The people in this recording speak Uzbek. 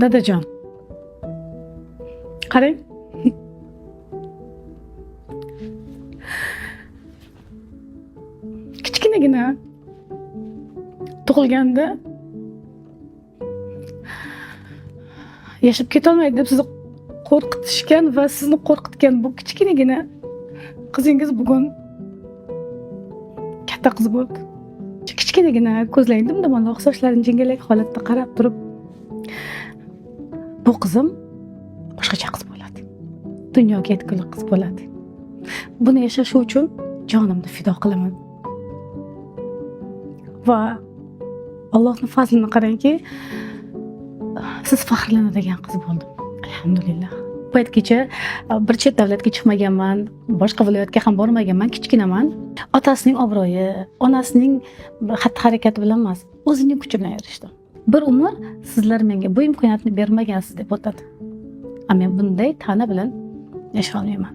Dadajon, qarang, kichkinagina tug'ilganda yashab ketolmaydi deb sizni qo'rqitishgan va sizni qo'rqitgan bu kichkinagina qizingiz bugun katta qiz bo'ldi. Kichkinagina ko'zlaring dumdumaloq, sochlaring jingalak holatda qarab turib, bu qizim boshqacha qiz bo'ladi, dunyoga yetgulik qiz bo'ladi, buni yashashi uchun jonimni fido qilaman. Va Allohning fazlini qarangki, siz faxrlanadigan qiz bo'ldim, alhamdulillah. Bu paytgacha bir chet davlatga chiqmaganman, boshqa viloyatga ham bormaganman, kichkinaman. Otasining obro'yi, onasining xatti harakati bilan emas, o'zining kuchi bilan erishdim. Bir umr sizlar menga bu imkoniyatni bermagansiz deb o'tadi. Men bunday ta'na bilan yashay olmayman.